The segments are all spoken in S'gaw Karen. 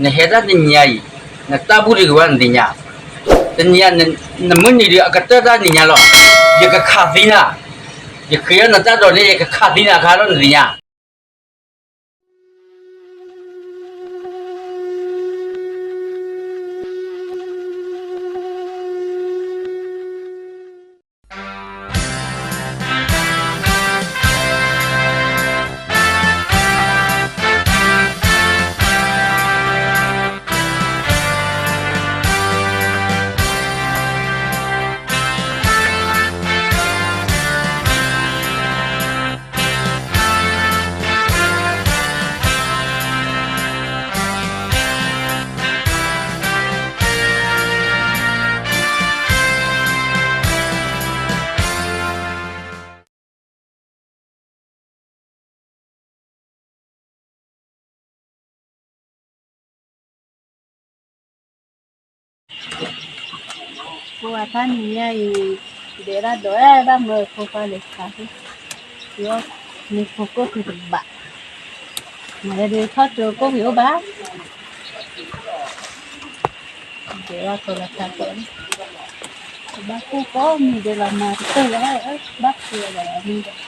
နဟဲတၢ်တနံၤညါအံၤ, နတၢ်ဘူၣ်တဂ့ၤဘၣ်နသ့ၣ်ညါ, တနံၤညါ, နမုၢ်နံၤဒီးအကတၢၢ်တၢ်နံၤညါလီၤ, ယကခးသံနၤ, ယဃ့အီၣ်နတၢ်ဒိးန့ၣ် ယကခးသံနၤခါလီၤနသ့ၣ်ညါ. ပှၤတနံၤညါအံၤ, ဒဲးတၢ်ဒိးအဲၣ်ဘၣ်မၢဖိခွါလဲၤဆါ, မ့ၢ်ဖိကိၣ်က့ၤတဘၣ်, မ့ၢ်ဒုးထီၣ်ကၠိကိၣ်က့ၤအိၣ်ဘၣ်, ဒဲးဘၣ်ဖိလၢဆါကိး, ဘၣ်ကိၣ်ကိးမံၤဒဲးလီၤမၤကတၢၢ်ဝဲ, ဘၣ်ဖိလၢမံၤဒဲး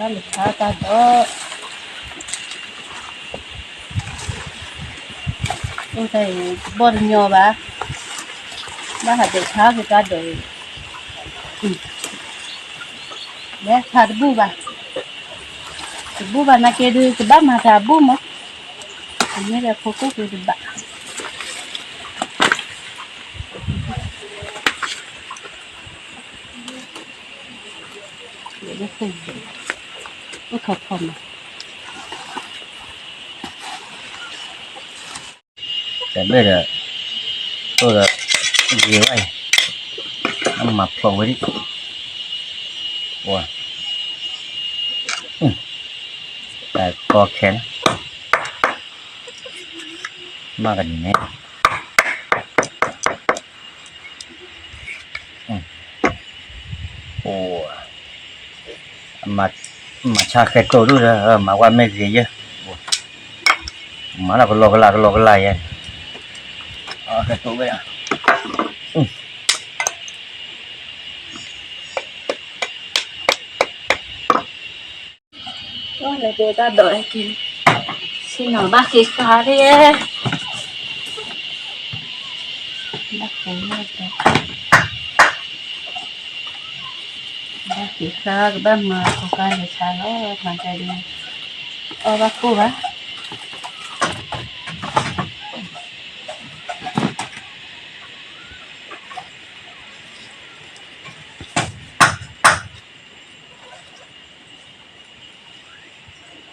ဘၣ်လဲၤဆါတၢ်ဒိး, အိၣ်တၢ်အံၤ ဘီၣ်တညီဘၣ်, ဘၣ်ဟးဒိးဆါက့ၤတၢ်ဒိးအံၤ, လဲၤဆါတဘူၣ်ဘၣ်, တဘူၣ်ဘၣ်နာ်က့ဒုး ကဘၣ်မၤတၢ်အဘူၣ်မး, တမ့ၢ်လၢဖိကိၣ်က့ၤတဘၣ် အိၣ်ခိးခိးမး, တဘ့ၣ်ဒီး, အိၣ်ဒီး, ဂ့ၤဝဲအံၤ, မၤဖျိးဝဲဒၣ်, ပှၤ, တၢ်ကီခဲလၢာ်, မၤကနံၤန့ၣ် အိၣ်, မၤဆါဃဲတိၢ်ဒူၣ်ဒီး မၤဝဲမ့ၢ်ဂ့ၤယဲၢ်, မၤလၢကလီကလးကလီကလးယဲၢ်, ဃဲတိၢ်ဝဲ, လဲၤဒဲးတၢ်ဒိးက့ၤ, ဆ့ၣ်နီၤဘၣ်က့ၤဃါဒၣ်, ဘၣ်က့ၤ, ဘၣ်က့ၤဃါ ကဘၣ်မၤဖိခွါလဲၤဆါလီၤ, မၤကဒုး, အီၣ်ဘၣ်ကိၣ်ဘၣ်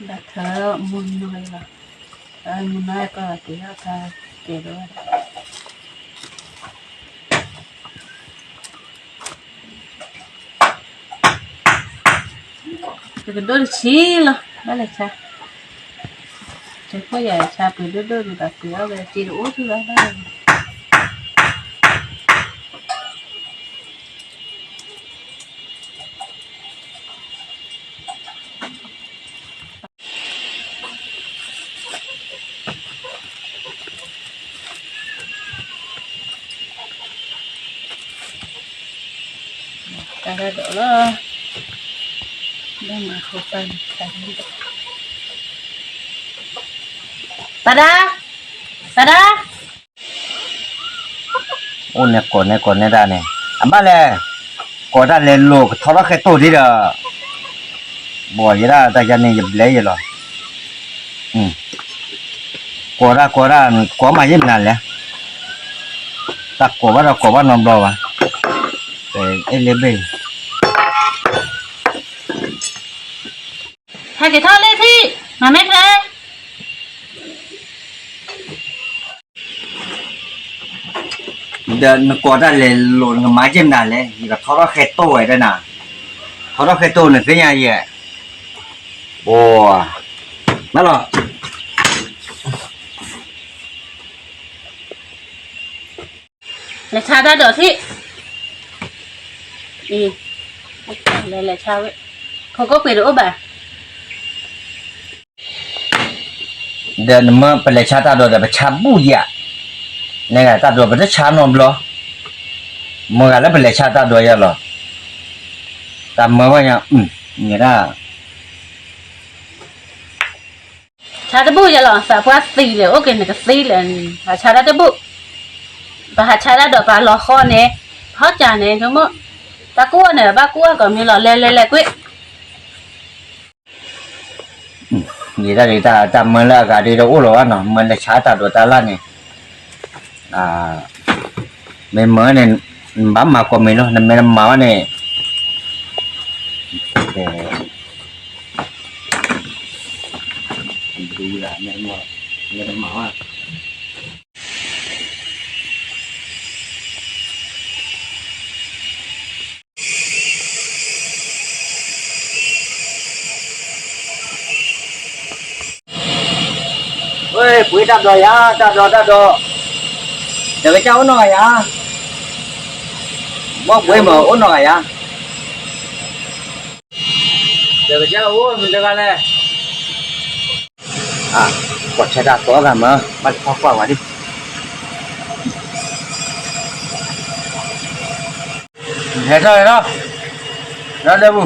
ဘၣ်ထၢမုၢ်နွံလီၤ, မုၢ်နွံကီၢ်က့ၤထီၣ်ခါကဲၤဒီး, တကဒိၣ်တဆံလီၤ, ဘၣ်လဲၤဆါ, တခိၣ်ယၤဆါပှ့ၤဒိၣ်ဒိၣ်ဒံးဘၣ် ပှ့ၤအီၣ်ဝဲစ့တအိၣ်ထံၣ်ဘၣ်ဘၣ် တၢ်ဒိးလီၤ, ပၢ်ဒါ, ပၢ်ဒါ အိၣ်န့ၣ်ကိးန့ၣ်ကိးန့ၣ်ဒၣ်န့ၣ်, အဘၣ်လဲၣ်, ကိးတၢ်လဲၤလိာ်ကထီထီၣ်ဃဲတိၢ်ဒံးဒီး, ဘီယဲဒၣ်တၢ်ယၤန့ၣ် ယဘျဲယဲလီၤ, ကိးတၢ်ကိးတၢ် ကိးမးယဲၢ်မနုၤလဲၣ်, တၢ်ကိးဘၣ်ဒီးကိးဘၣ်နီတဘျီဘၣ်, အဲၣ်လၢဘ့ၣ် ဟဲက့ၤထီၣ်လၢထံၣ်, မၤမ့ၢ်ချ့ ဒီးနကိးတၢ်လဲၤလိာ် နကမၤက့ၢ်မနုၤလဲၣ်, ယကထီထီၣ်ဃဲတိၢ်ဝဲဒၣ်နၤ, ထီထီၣ်ဃဲတိၢ်နသ့ၣ်ညါယဲၢ်, အိ, မ့ၢ်လီၤ, လဲၤဆါတၢ်ဒိးထံၣ်, အံၤ, လဲၤလဲၤဆါဝဲ, ဖိကိၣ်ပှ့ၤတအိၣ်ဘၣ်. ဒီးနမ့ၢ်ပလဲၤဆါတၢ်ဒိးဒီး ပဆါဘူၣ်ယၤ, နဂၤတၢ်ဒိးပတဆါနီတဘျီ, မ့ၢ်ဂၤလၢပလဲၤဆါတၢ်ဒိးယၤလီၤ, တၢ်မၢဝဲညါ, န့ၣ်ဒၣ် ဆါတဘူၣ်ယၤလီၤ, သးပှၢ်သံလဲၣ်, အိၣ်က့ၤနကသံလဲၣ်, ဟးဆါတၢ်တဘူၣ်, ပဟးဆါတၢ်ဒိးပှၤလီၤဃီန့ၣ်, ဟီၣ်ကၢ်န့ၣ်, ဆိကမိၣ်, တၢ်ကူၣ်အီၣ်န့ၣ် ဘၣ်ကူၣ်အီၣ်ကီးမ့ၢ်လီၤ, လဲၤလဲၤလဲၤကွံာ် ယတၢ်ဒ်တၢ် တၢ်မၢလၢအဂၤဒ်တအိၣ်လီၤဘၣ်နီၤ, မၢလဲၤဆါတၢ်ဒိးတၢ်လၢ်န့ၣ်, မ့ၢ်မၢန့ၣ်, နဘၣ်မၤကိးမံၤလီၤ, နမ့ၢ်တမၤဘၣ်န့ၣ်, ဒ်, မ့ၢ်တမၤဘၣ် ဝဲ ပှ့ၤတၢ်ဒိးယၤ, တၢ်ဒိး တၢ်ဒိး, တကစၢ်အိၣ်နီၢ်ဂၤယၤ, ဘီပှ့ၤမ့ၢ်အိၣ်နီၢ်ဂၤယၤ, တကစၢ်အိၣ်မ့ၢ်တဂၤလဲၣ်, ပှၤဆဲတၢ်ကိးဂၤမး, ဘၣ်တခီကွၢ်ဝဲဒၣ် ဟဲထီၣ်ဟဲထီၣ်, ဒီးဒီးပူၤ,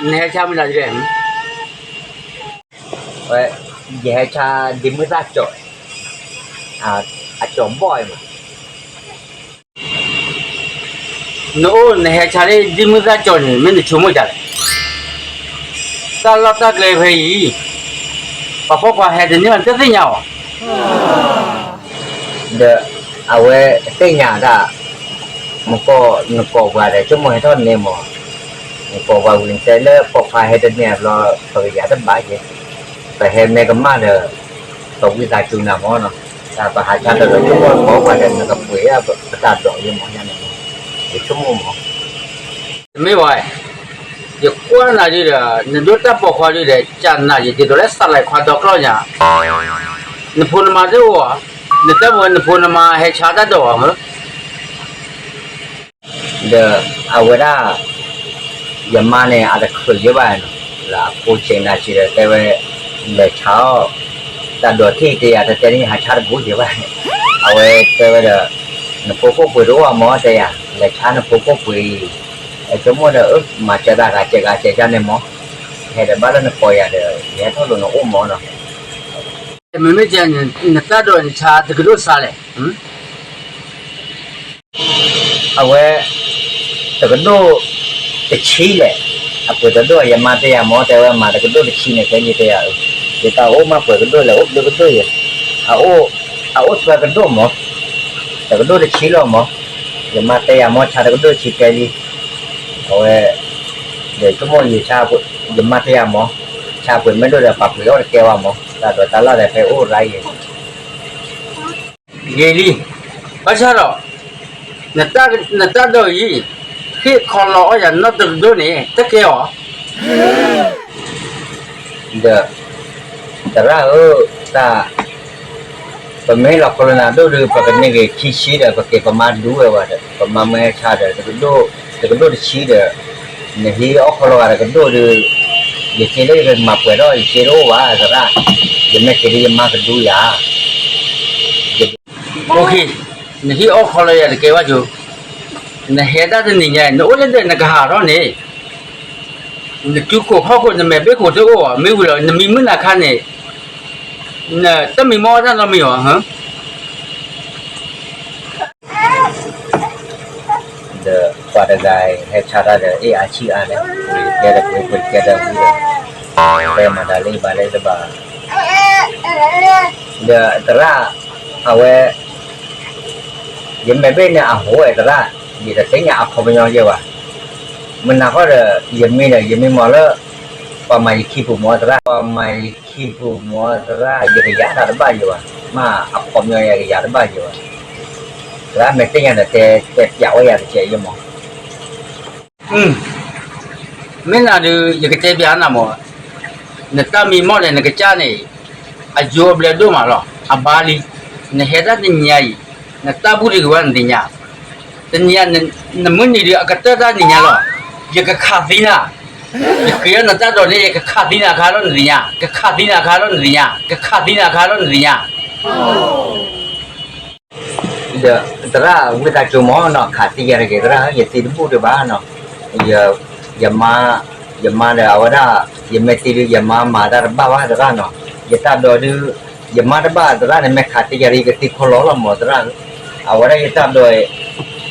နဟဲဆါမနုၤလဲၣ်, ဝဲ, ယဟဲဆါဒ်မုၢ်သၣ်ကၠီၤ, အကၠီၤဘီၣ်အံၤမး နအိၣ်နဟဲဆါလၢဒ်မုၢ်သၣ်ကၠီၤန့ၣ် မ့ၢ်နဆိကမိၣ်ဒ်လဲၣ်, တၢ်လီၢ်တၢ်ကျဲဖဲအံၤ, ပှၤပိာ်ခွါဟဲတန့ၢ်ဘၣ်တသ့ၣ်ညါအီၤ, ဒီးအဝဲသ့ၣ်ညါဒၣ်, မ့ၢ်ကိးနကိးပှၤဒီး ဆိကမိၣ်ဟဲထီၣ်န့ၣ်မး, နကိးပှၤဝံၤနတဲလၢပိာ်ခွါဟဲတန့ၢ်အဘျီ ပကယၤတဘၣ်က့ၤ, ပဟဲမ့ၢ်ကမၣ်ဒီး ပဝံသးစူၤနၤမးနီၤ, တၢ်ပဟးဆါတၢ်ဒီး ဆိကမိၣ်ပိာ်ခွါဒီး နကပှ့ၤပတၢ်ဒိးယံၤမးညါန့ၣ်, ယဆိကမိၣ်မး, တမ့ၢ်ဘၣ်, ယကွၢ်နၤဒ်ဒီး နဒိၣ်တၢ်ပိာ်ခွါဒ်ဒီး ကနၤယတဒိးလၢသးလဲၤခွါဒီကျီၢ်ညါ, နဖိနမါတအိၣ်ဧါ, နတၢ်မ့ၢ်နဖိနမါဟဲဆါတၢ်ဒိးဧါမး ဒီးအဝဲဒၣ်, ယမါန့ၣ် အတချုးယဲဘၣ်နီၤ, လၢအဖိဆံးနၤဆံးဒီးတဲဝဲ, လဲၤဆါအီၣ်, တၢ်ဒိးထံၣ်တယၤတတဲန့ၣ် ယဟးဆါတဘူးယဲဘၣ်, အဝဲတဲဝဲဒီး, နဖိခိၣ်ပှ့ၤတအိၣ်အမၢတဲယၤ, လဲၤဆါနဖိခိၣ်ပှ့ၤအံၤ, အဆိကမိၣ်ဒီး မၤစၢၤတၢ်ဂၤစဲးဂၤစဲးကန့ၣ်မး, ဟဲဒီးဘၣ်လၢနကိးယၤဒီး ယဟဲထီၣ်လိာ်နအိၣ်မးနီၤ, မ့မ့ၢ်ကဲန့ၣ် နတၢ်ဒိးနဆါတကဒိၣ်စါလဲၣ် အဝဲ, တကဒိၣ်တဆံလဲၣ်, အပှ့ၤတဒိၣ် ယမါတဲယၤမၢ် တဲဝဲမၤတကဒိၣ်တဆံန့ၣ် ကဲယတဲယၤ, ယတၢ်အိၣ်မးပှဲၤကဒိၣ်လဲၣ် အိၣ်ဘျုးကဒိၣ်ယဲ, အအိၣ်, အအိၣ်သၢကဒိၣ်မၢ်, တကဒိၣ်တဆံလီၤမၢ်, ယမါတဲယၤမၢ် ဆါတကဒိၣ်တဆံကဲလံ, အဝဲ, ဒီးဆိကမိၣ်ယဆါ, ယမါတဲယၤမၢ်, ဆါပှ့ၤမ့ၢ်ဒိၣ်ဒီး ပှၤပှ့ၤအီၣ်တကဲဘၣ်မၢ်, တၢ်ဒိးတၢ်လၢ်ဒီး ဖဲအိၣ်ရါယဲ ဂ့ၤလံ, ဘၣ်ဆၣ်ဒီး, နတၢ်ဒိးအံၤ, ဟ့ၣ်ခီလီအီၣ်ယၤနီတကဒိၣ်န့ၣ် တကဲအီၤ, ဒီး, သရၣ်ဧၢ, တၢ်, ပမ့ၢ်လီၤခီလၢနၤဒိၣ်ဒီး ပကန့ၢ်ဂ့ၤခံဆံဒီး ပက့ၤပမါဒူဝဲဝဲဒီး ပမါမ့ၢ်ဟဲဆါဒီး တကဒိၣ်, တကဒိၣ်တဆံဒီး, နဟံးအီၣ်ခီလီၤဂာ်တကဒိၣ်ဒီး, ယစ့လၢယကမၤပှဲၤထီၣ် ယစ့တအိၣ်ဘၣ်သရၣ်, ယမ့ၢ်က့ၤလၢယမါကဒူယၤ နဟံးအီၣ်ခီလီၤယၤတကဲဘၣ်ကၠိ, နဟဲတၢ်တနံၤညါ နအိၣ်လၢဒဲးနကဟးထီၣ်န့ၣ်, နစုခိၣ်ခီၣ်ခိၣ် နမဲာ်ဘ့ၣ်ခိၣ်တအိၣ်ဘၣ် မ့ၢ်ဝံၤလီၤ နမံမုၢ်နၤခါန့ၣ်, နတၢ်မံမီၢ်တၢ်နီတမံၤဘၣ် ဒီးပှၤတဂၤအံၤ ဟဲဆါတၢ်ဒီး အ့ၣ်အါဆံၣ်အါလဲၣ်, ပှ့ၤတကဲဒီးပှ့ၤ ပှ့ၤတကဲဒီးပှ့ၤဒီး, တဲမၤတၢ်လၢယဘၣ်လၢယတဘၣ်, ဒီးသရၣ်, အဝဲ, ယမဲာ်ဘ့ၣ်န့ၣ်အဟိဝဲသရၣ်, ယတသ့ၣ်ညါအခီပညီယဲဘၣ်, မုၢ်နၤခီဒီး ယမံဒီး ယမံမီၢ်လၢ, ပှၤမၤယခံပူၤမီၢ်သရၣ် ပှၤမၤယခံပူၤမီၢ်သရၣ် ယကယၤတၢ်တဘၣ်ယဲဘၣ်, မ့ၢ်အခီပညီယၤကယၤတဘၣ်ယဲဘၣ် သရၣ်မ့ၢ်သ့ၣ်ညါဒီး တဲပျးဝဲယၤတကဲးယမီၤ. မ့ၢ်နၤဒုး ယကတဲပျးနၤမီၤ, နတၢ်မံမီၢ်န့ၣ် နကစၢ်န့ၣ် အယိအဘျဲၣ်ဒိၣ်မးလီၤ. အဘါလံ, နဟဲတၢ်တနံၤညါအံၤ, နတၢ်ဘူၣ်တဂ့ၤဝဲနသ့ၣ်ညါ, တနံၤညါ နမုၢ်နံၤဒုး အကတၢၢ်တၢ်နံၤညါလီၤ. ယကခးသံနၤ, ယဃ့အီၣ်နတၢ်ဒိးန့ၣ် ယကခးသံနၤအခါလီၤနသ့ၣ်ညါ, ကခးသံနၤအခါလီၤနသ့ၣ်ညါ, ကခးသံနၤအခါလီၤနသ့ၣ်ညါ. ဒီးသရၣ်ဝံသးစူၤမီၤနီၤ ခးသံယၤတဂ့ၤသရၣ်, ယသံတဘူၣ်ဒံးဘၣ်နီၤ. ယမါ, ယမါဒီးအဝဲဒၣ်, ယမ့ၢ်သံဒုး ယမါမၤတၢ်တဘၣ်ဘၣ်သရၣ်နီၤ. ယတၢ်ဒိးဒုး, ယမါတဘၣ်သရၣ်န့ၣ် မ့ၢ်ခးသံယၤဒုး ယကသံခီလီၤလီၤမီၤသရၣ်. အဝဲဒၣ်ယတၢ်ဒိး,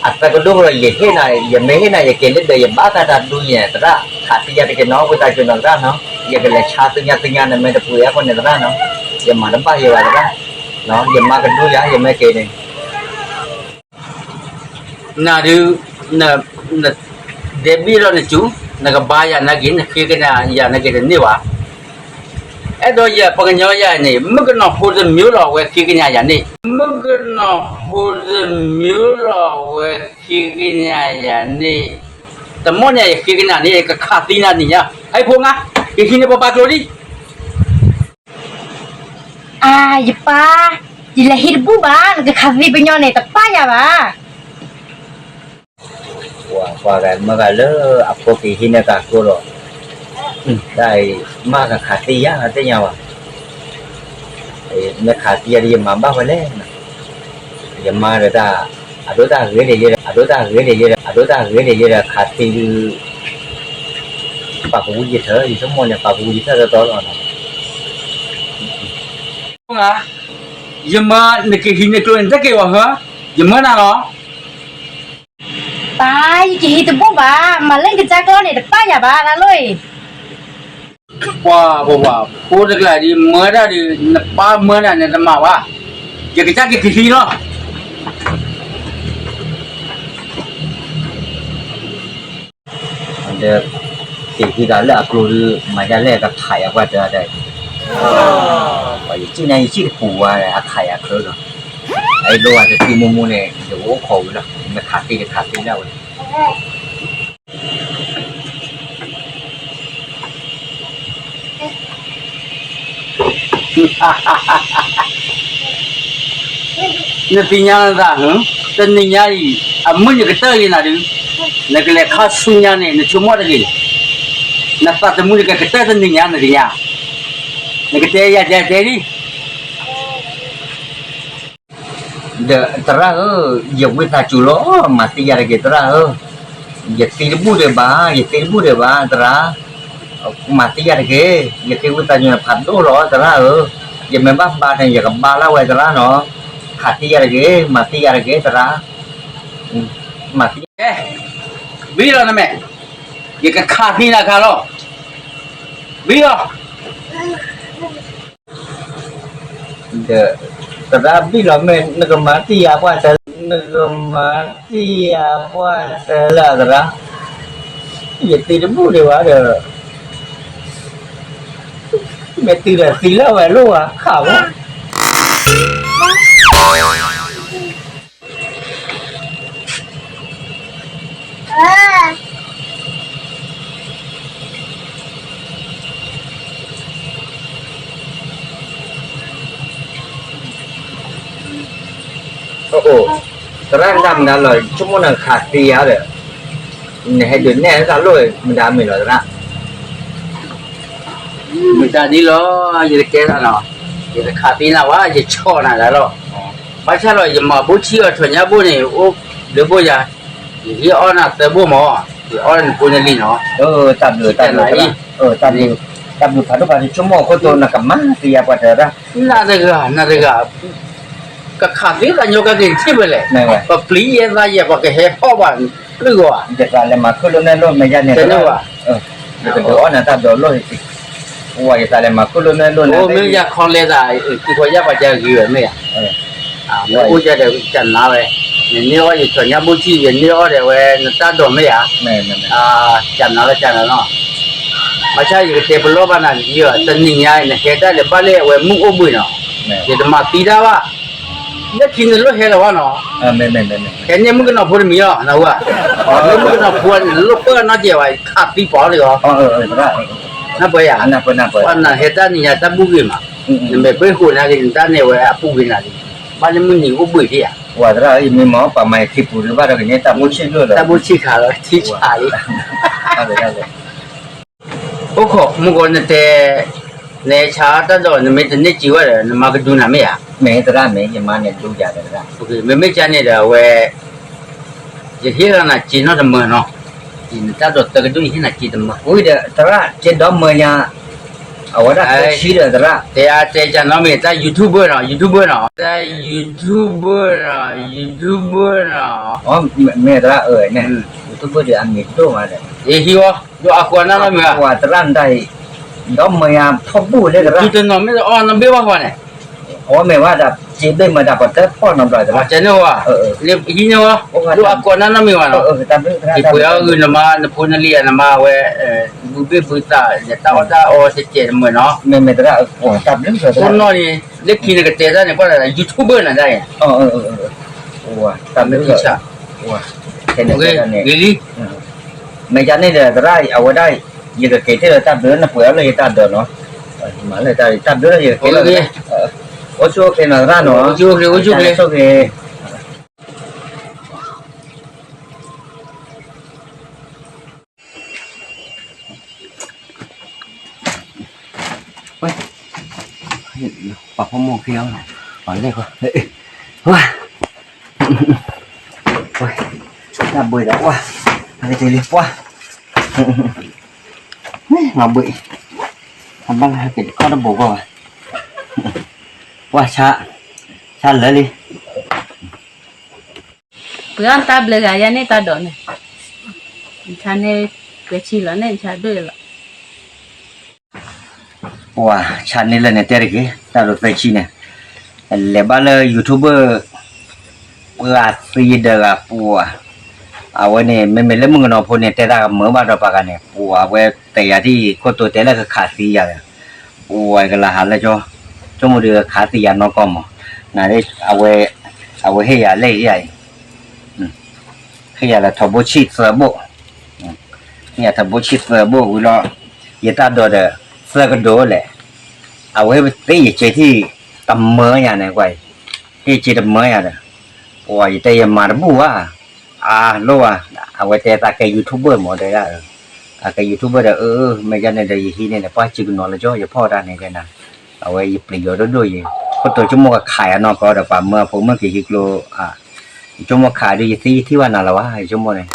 အသးကဒိၣ်ကဒီး ယဟ့ၣ်နၤ, ယမ့ၢ်ဟ့ၣ်နၤ ယက့ၤလၢဒၢး ယဘၣ်သးတၢ်ဒူယဲသရၣ်, ခးသံယၤတဂ့ၤနီၤ ဝံသးစူၤနီၤသရၣ်နီၤ. ယကလဲၤဆါသ့ၣ်ညါသ့ၣ်ညါန့ၣ် မ့ၢ်တပှ့ၤအဃိန့ၣ်သရၣ်နီၤ. ယမၤတဘၣ်ယဲဘၣ်သရၣ်, ယမါကဒူယၤ ယမ့ၢ်က့ၤန့ၣ် နၤဒုး, န, နဒဲဘံၣ်လီၤနစူၤ, နကဘါယၤနာ်က့ၤ နဃ့ကညးယၤနာ်က့ၤတန့ၢ်ဘၣ်. အဲၣ်ဒိးယၤပှၤကညီယၤန့ၣ် မုၣ်ကနီၤဖိတမံၤလီၤ အဝဲဃ့ကညးယၤန့ၣ်, မုၣ်ကနီၤဖိတမံၤလီၤ အဝဲဃ့ကညးယၤန့ၣ်, တမီၢ်န့ၣ် ယဃ့ကညးန့ၣ် ယကခးသံနၤနံၤညါ, ဟဲဖိငါ, ယဟံးန့ၢ်ပှၤပာ်ကျိၤလံ. အၢ ယပၢ်, ယလဲၤဟံးတဘူၣ်ဘၣ်, နကခးသံပညီန့ၣ် တပၢ်ယၤဘၣ်. ပှၤဂၤမ့ၢ်ဂၤလၢအဖိက့ၤဟံးန့ၢ်တၢ်ကျိဒီး, တၢ်အံၤ မ့ၢ်ကခးသံယၤသ့ၣ်ညါဘၣ်, မ့ၢ်ခးသံယၤဒီးယမၤဘၣ်ဝဲလဲၣ်, ယမါဒီးတၢ်, အဒိတၢ်ဂ့ၤန့ၣ်ယဲဒီး, အဒိတၢ်ဂ့ၤန့ၣ်ယဲဒီး, အဒိတၢ်ဂ့ၤန့ၣ်ယဲဒီး ခးသံဒုး ပာ်ကဝံၤယထၢၣ် ယဆိကမိၣ်န့ၣ် ပာ်ကဝံၤယထၢၣ်တီတီလီၤနီၤ. ယမါ, နက့ၤဟံးန့ၢ်ကျိန့ၣ် တက့ၢ်ဝဲဟၢ, ယမၢနၤလီၤ. ပၢ်, ယကဟံးတဘူၣ်ဘၣ်, မၤလၢနကစၢ်ကျိန့ၣ် တပၢ်ယၤဘၣ် တၢ်လီၢ်အံၤ. ပှၤ, ပှၤ, ပှၤ, ဖိတကျါဒ် မၢတၢ်ဒ် နပၢ်မၢနၤန့ၣ်တမၤဘၣ်, ယကစၢ်က့ၤကဟံးလီၤ. ဒီး က့ၤဟံးဒီးလၢအကျိဒုး မၤဒ်လဲၣ် ကခးယၤပှၢ်တၢ်ဒီး, ပှၤယစံၣ်န့ၣ် ယစံၣ်တပူၤဝဲ အခးယၤချၢဒီး, အအံၤဒိဝဲတသံမိၢ်မိၢ်န့ၣ် ယအိၣ်ခိးဝံၤလီၤ မ့ၢ်ခးသံတခးသံဒၣ်ဝဲ နသ့ၣ်ညါနသးဧၢ, တနံၤညါအံၤ အမုၢ်နံၤကတၢၢ်ဂ့ၤနၤဒုး, နကလဲၤခီဆူညါန့ၣ် နဆိကမိၣ်တဂ့ၤ, နသးသမူန့ၣ်ကကတၢၢ်တနံၤညါနသ့ၣ်ညါ, နကတဲယၤတဲတဲလံ. ဒီးသရၣ်ဧၢ, ယဝံသးစူၤလီၤ, မၤသံယၤတဂ့ၤသရၣ်ဧၢ, ယသံတဘူၣ်ဒံးဘၣ်, ယသံတဘူၣ်ဒံးဘၣ်သရၣ်, မၤသံယၤတဂ့ၤ, ယဃ့ဝံသးစူၤန့ၣ် ဖးဒိၣ်လီၤသရၣ်ဧၢ, ယမ့ၢ်ဘၣ်ဘါန့ၣ် ယကဘါလၢ်ဝဲသရၣ်နီၤ, ခးသံယၤတဂ့ၤ, မၤသံယၤတဂ့ၤသရၣ်, မၤသံ, ဘံၣ်လီၤနမဲာ်, ယကခးသံနၤခါလီၤ, ဘံၣ်လီၤ. ဒီး သရၣ်ဘံၣ်လီၤမ့ၢ် နကမၤသံယၤပှၢ်တၢ်, နကမၤသံယၤပှၢ်တၢ်လၢသရၣ်, ယသံတဘူၣ်ဒံးဘၣ်ဒီး, မ့ၢ်သံဒီးသံလၢဝဲလိၣ်ဝဲခးဝဲ သရၣ်ဒၣ်မတၤလီၤ ဆိကမိၣ်နခးသံယၤဒီး, နဟဲဒုးနဲၣ်တၢ်လိၣ်မတၤမ့ၢ်လီၤသရၣ်, မတၤဒ်လီၤ, ယတကဲနၤနီၤ, ယတခးသံနၤဝဲ ယဆီၣ်နၤဒၣ်လီၤ, ဘၣ်ဆၣ်လီၤ ယမၤဘိဆံၣ်အီၤ ဆီၣ်ညါဘိန့ၣ် အိၣ်လၢဘိယၤ, ယဟ့ၣ်အီၣ်နၤသၢဘိမၢ်, ယအီၣ်နဖိနလံၤနီၤ, တၢ်ဘျုး, တၢ်ဘျုးဖးဒိၣ်ဖးထီ ဆိကမိၣ်အခိၣ်တီနကမၤသံယၤပှၢ်တၢ်ဒၣ်, နၤတဂၤ, နၤတဂၤ ကခးသံသးညီကက့ၤထံၣ်ဖဲလဲၣ်, ပပျံၤယဲသးယဲ ပှၤကဟဲဖီၣ်ဘၣ်, ယသးလဲၤမၤခိၣ်လိနဲၣ်လိၣ်မ့ၢ်ယါန့ၣ်, ယကဒုးအီၣ်နၤတၢ်ဒိးလိၣ်, ယသးလဲၤမၤခိၣ်လိနဲၣ်လိၣ်န့ၣ်, မ့ၢ်ယၤခီလဲသး, ခံခီယၢ်ပှၤကဂ့ၤဝဲမ့ၢ်ဧါ, မ့ၢ်အိၣ်ယၤဒီးကနၤဝဲ, နန့ၢ်အီၣ်ယဆီၣ်ညါဘိဆံၣ် ယန့ၢ်အီၣ်ဒီးဝဲနတၢ်ဒိးမ့ၢ်ဧါ, ကနၤလီၤကနၤလီၤ, ဘၣ်ဆၣ်ယကတဲပလီၢ်ဘၣ်နၤ, တနံၤညါအံၤ နဟဲဒၣ်လဲာ်ဘၣ်လၢအဝဲမုၢ်အိၣ်ဘှံးနီၤ, ယတမၤသံတၢ်ဘၣ်, လၢခံနလိၣ်ဟဲလၢၤဘၣ်နီၤ မ့မ့မ့မ့ ဟဲန့ၢ်မုၣ်ကနီၤဖိတမံၤလီၤ နၢ်ဟူဧါ, လၢမုၣ်ကနီၤဖိန့ၣ် လိၣ်ပၢၢ်နီတစဲးဘၣ် ခးသံပီၤလံအီၤ, နၢ်ပၢၢ်ယၤ, ပှၤနဟဲတၢ်နံၤညါတၢ်ဘူၣ်ဂ့ၤမး, နမဲာ်ဘၣ်ဟူးနၤက့ၤ နတၢ်န့ၢ်ဝဲအဘူၣ်ဂ့ၤနၤက့ၤ, ဘၣ်လၢမုၢ်နံၤအိၣ်ဘှံးဒံးဧါ, ဝၤသရၣ်အံၤမ့ၢ်မၤပာ်မၤယခံပူၤဒုးဘၣ်ဒီးကန့ၢ်တၢ်ဘူၣ်ဆံၣ်ဒိၣ်လီၤ, တၢ်ဘူၣ်ဆံၣ်ခးလီၤ ထံဆးလံ, အိၣ်ခိးမုၢ်ဂီၤနတဲ, နဆါတၢ်ဒီး နမ့ၢ်တန့ၢ်စံးဝဲဒီး နမါကဒူနၤမ့ၢ်ဧါ, မ့ၢ်သရၣ်မ့ၢ်ယမါန့ၣ်ဒူယၤဒီးသရၣ်, မ့မ့ၢ်ကန့ၣ်ဒီးအဝဲ ယဟ့ၣ်လီၤနၤစ့နီတမၢနီၤ, နတၢ်ဒိးသၢကဒိၣ် ယဟ့ၣ်နၤစ့တမၢ, ဝံၤဒီးသရၣ် စ့ဒီမၢညါ, အဝဲဒၣ်သၢဆံဒီးသရၣ်, တဲအါတဲကနီၤမ့ၢ်တၢ် YouTuber နီၤ YouTuber နီၤ, တၢ် YouTuber နီၤ YouTuber နီၤ, မ့ၢ်သရၣ်အၢန့ၣ်, YouTuber ဒီးအမံၤဒိၣ်မးဒီး, ယဟံးအီၤ ဒိးအကွၢ်နၢ်နီတမံၤဘၣ်, ဝၤသရၣ်နတၢ်အံၤ, ဒီမၢညါဖီၣ်ဘူၣ်လၢသရၣ်, တုၤတနီၤမ့ၢ်အီၣ်နီၢ်ဘ့ၣ်ဘၣ်ဃီန့ၣ် အဝဲမ့ၢ်ဝဲဒၣ် စ့ဘ့ၣ်မၤတၢ်ပှၤတဖီၣ်နီတဘျီသရၣ်, ဟံးန့ၢ်ဝဲ, ဒိးအကွၢ်နၢ်နီတမံၤဘၣ်နီၤ, ယပှ့ၤအီၣ်ဂုာ်နမါ နဖိနလံၤအနမါဝဲ, ဘုဘ့ၣ်ဘုသး နတၢ်အီၣ်တၢ်အီစဲးစဲးတမၢနီၤ, မ့မ့ၢ်သရၣ်, အိၣ်နီၢ်န့ၣ် လၢခံနကတဲတၢ်န့ၣ် ကွၢ်လၢ YouTuber နၤဒၣ်အံၤ, တၢ်ဘျုး, ဂ့ၤလံ, မ့ၢ်ယၤန့ၣ်ဒီးသရၣ် အဝဲဒၣ်, ယကက့ၤထံၣ်ဒီးတၢ်ဘျုးနပှ့ၤအီၣ်လၢယတၢ်ဒိးနီၤ, မၤလၢတၢ်ဘျုးလၢယကက့ၤလီၤ, အိၣ်ဆူၣ်အိၣ်ချ့နီၤသရၣ်နီၤ, အိၣ်ဆူၣ်အိၣ်ချ့, ပှၤဖိမိၢ်ခံအီၤ, ပှၤလဲၢ်ဃီ, ဝါ, တၢ်ဘှံးဒီးဝါ, အကတ့လံပှၤ, မ့ၢ်ဘှံး, အဘၣ်လၢဟဲက့ၤတကီၢ်တဘိးကီၢ်ဘၣ်, ပှၤဆါ, ဆါလၢာ်လံ ပှ့ၤအီၣ်တၢ်ဘျုးဂၤယၤန့ၣ်တၢ်ဒိးန့ၣ်, ဆါန့ၢ်, ပှဲၤဆံလီၤန့ၣ် ဆါဒိၣ်လီၤ, ပှၤဆါန့ၢ်လၢန့ၣ်တဲတဂ့ၤ တၢ်ဒိးသၢဆံန့ၣ်, လဲၤဘၣ်လၢ YouTuber, ပှၤသံဒီးဂၤပှၤ, အဝဲန့ၣ် မ့မ့ၢ်လၢမုၣ်ကနီၤဖိန့ၣ် တဲတၢ်ကမၢဘၣ်ဒီးပှၤဂၤန့ၣ် ပှၤအဝဲတဲယၤဒ်အံၤ ခိၣ်တိတဲလၢကခးသံယၤဒီး, ပှၤကလၤဟးလၢကၠီ, ဆိကမိၣ်ဒီးခးသံယၤနီၢ်ကီၢ်မး, န, အဝဲ, အဝဲဟ့ၣ်ယၤလၢယၤအံၤ ဟ့ၣ်ယၤလၢထီဘိဆံၣ်သၢဘိၣ်, ဟ့ၣ်ယၤထီဘိဆံၣ်သၢဘိၣ်ဝံၤလီၤ, ယတၢ်ဒိးဒီး, သၢကဒိးလဲၣ်, အဝဲဟ့ၣ်ပသ့ယစ့ထံၣ်, တမၢယၤန့ၣ်ကွၢ်, ဟ့ၣ်စ့တမၢယၤဒီး, ပှၤယတဲယမၤတဘူၣ်ဘၣ်, အလိၣ်ဘၣ်, အဝဲတဲသးကဲ YouTuber မးတဲဒၣ်, အကဲ YouTuber ဒီး အၢ, မ့ၢ်ယၤန့ၣ်ဒီးယဟံးန့ၢ်န့ၣ် ပှၤစုကနီၤလၢကၠီ ယဖီၣ်တၢ်န့ၣ်ကဲနၤ, အဝဲယပျံၤယီၤဒိၣ်ဒိၣ်ယံၤ, ခိၣ်တိဆိကမိၣ်ကခးယၤနီၢ်ကီၢ်ဒီး ပှၤမၢအဖိမုၣ်က့ၤဟံးကျိ ယဆိကမိၣ်ခးဒီး ယသံယထံၣ်ဘၣ်နၤလၢၤဘၣ် ယဆိကမိၣ်န့ၣ်,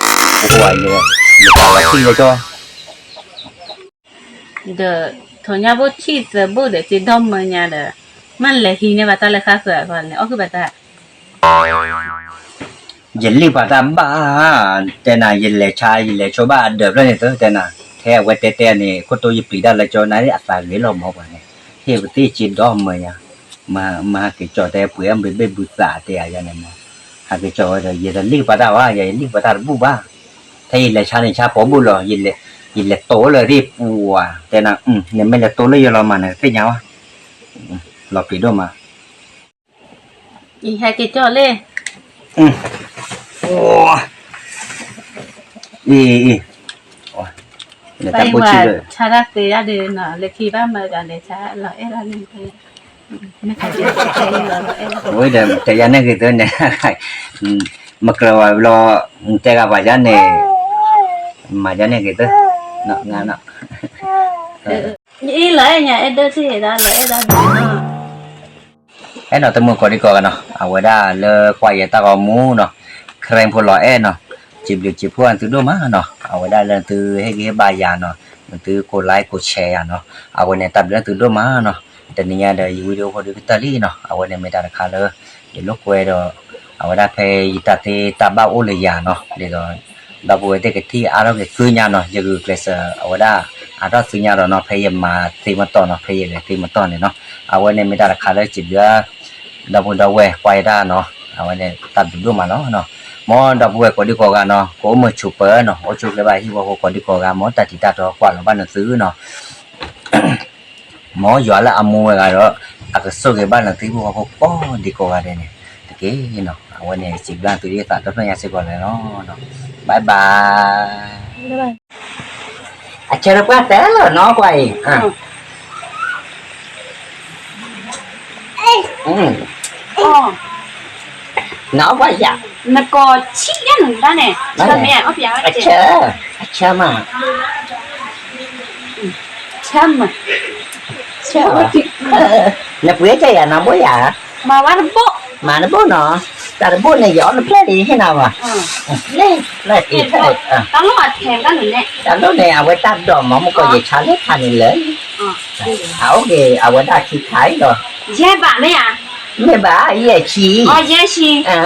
ယပာ်လီၤထံၣ်လၢကၠီ, ဒီး, ထီၣ်ညါဖိဆံၣ်သၢဘိၣ်ဒီးစ့ဒီမၢညါဒီး, မ့ၢ်လဲၤဟံးန့ၢ်ဘၣ်တၢ်လၢဃါဃၢၤအဂီၢ်န့ၣ် အီၣ်ဃုာ်ဘၣ်တၢ် ယလံၣ်ပာ်တၢ်ဘၣ်, တဲနၤ ယလဲၤဆါ ယလဲၤဆိဘၣ်အဒၢးဖျၢၣ်န့ၣ်သၢတဲနၤ, ထဲအဝဲတဲတဲန့ၣ် ခိၣ်တိယပျံၤတၢ်လၢကၠီနၤ အသးဂ့ၤလီၤမၢ်ပှၤန့ၣ်, ဟ့ၣ်ပသ့စ့ဒီမၢညါ, မဟးက့ၤကၠီတဲပှ့ၤအီၣ်ဘ့ၣ်ဘ့ၣ်ဘုသးတဲယၤန့ၣ်မၢ်, ဟးက့ၤကၠီဝဲဒီး ယတလံၣ်ပာ်တၢ်ဘၣ် ယလံၣ်ပာ်တၢ်တဘူၣ်ဘၣ်, ထဲယလဲၤဆါန့ၣ်ဆါပိာ်ဘိၣ်လီၤ, ယလဲၤတိလၢဒ်ပှၤတဲနၤ, နမ့ၢ်လဲၤတိလၢယလီၤမၢ်န့ၣ် သ့ၣ်ညါဝဲ, လီၤပျံၤဒိၣ်မး ယဟဲက့ၤကၠီလံ, အံၤ, တၢ်ဘိဆံၣ်ဒီး ဆါတၢ်သ့ဒၣ်ဒီးနီၤ လၢခံဘၣ်မၤတၢ်လဲၤဆါလီၤအဲၣ်လီၤန့ၣ်, ဝဲဒီးတဲယၤန့ၣ်ဂ့ၤသၢန့ၣ်, မကြၢးဝဲဘျီ, တဲဂၤပှၤယၤန့ၣ်, မၤယၤန့ၣ်ဂ့ၤသၢ, န, အံၤလီၤအဲၣ်ညါအဲၣ်ဒိၣ်ထံၣ်ဒၣ် လီၤအဲၣ်ဒၣ်ဒီးနီၤ အဲၣ်နီၤ တမုာ်ကိးဒံကိးဂၤနီၤ အဝဲဒၣ်လၢကွၢ်ယဲတၢ်ဂီၤမူနီၤ ခရံာ်ဖိလီၤအဲၣ်နီၤ စံးဘျုးစံးဖှိၣ်သုဒိၣ်မးနီၤ အဝဲဒၣ်လၢသုဟ့ၣ်ဂံၢ်ဟ့ၣ်ဘါယၤနီၤ သုကိးlikeကိးshareယၤနီၤ အဝဲန့ၣ်တၢ်ဘျုးသုဒိၣ်မးနီၤ တနံၤညါဒီးယဝံဒီးအိၣ်ဖိဒုကတၢၢ်လံနီၤ အဝဲန့ၣ်မ့ၢ်တၢ်တခါလၢ ယလိာ်ကွဲဒီး အဝဲဒၣ်ဖဲယတၢ်သ့တၢ်ဘၣ်အိၣ်လၢယၤနီၤ ဒ်သိး ဒီပုၢ်ဝဲၢ်သ့ၣ်ကထံၣ်အါထီၣ်က့ၤသုညါနီၤ ယဂုာ်ကျဲးစၢးအဝဲဒၣ် အါထီၣ်သုညါဒီးနီၤ ဖဲယမၤသ့မတီၢ်နီၤ ဖဲယဂဲၤသ့မတီၢ်န့ၣ်နီၤ အဝဲန့ၣ်မ့ၢ်တၢ်တခါလၢစံးဘျုး ဒီပုၢ်ဝဲၢ်ကွၢ်ယတၢ်နီၤ အဝဲန့ၣ်တၢ်ဘျုးဒိၣ်မးလီၤနီၤ မ်ဒီပုၢ်ဝဲၢ်ကိးဒံကိးဂၤနီၤ ကအိၣ်မုာ်ဆိးပၢၤနီၤ အိၣ်ဆူၣ်ချ့ဘၣ်ဟံၣ်ဖိဃီဖိကိးဒံကိးဂၤ မ်တၢ်ထံးတၢ်တီကွၢ်လီၤဘၣ်နသုနီၤ မ်ယွၤလၢအမူဝဲဂၤဒီး အကဆိၣ်ဂ့ၤဘၣ်နသုဟံၣ်ဖိဃီဖိကိးဒံကိးဂၤဒဲးန့ၣ် တက့ၢ်နီၤ အဝဲန့ၣ် စံးဘျုးသုဒ်သိးဒီဖျၢၣ်ညါစ့ၢ်ကီးန့ၣ်လီၤ. Bye bye. အဆၢလၢပှၢ်တဲလီၤနီၤကွၢ်အံၤ, နီၤကွၢ်ယၤ, နကိးဆံးယဲၢ်နုၤတၢ်န့ၣ်, အဆၢ, အဆၢမး, ဆၢမး, နပှ့ၤကယၤနဘိယၤ, မၤဝဲတဘိ, မၤတဘိနီၤ, တၢ်တဘိန့ၣ် ယအီၣ်တဖျၢၣ်လံဟ့ၣ်နၤဘၣ်, လၢဖျၢၣ်အံၤ, တၢ်လိၣ်န့ၣ် အဝဲတၢ်ဒိးမး မ့ၢ်ကီးယဆါလၢခါန့ၣ်လၢ အအိၣ်က့ၤ အဝဲဒၣ်ခံခါအံၤဒီး, ယဲၢ်ဘးမ့ၢ်ဧါ, မ့ၢ်ဘၣ် ယဲၢ်ဆံ, ယဲၢ်ဆံ,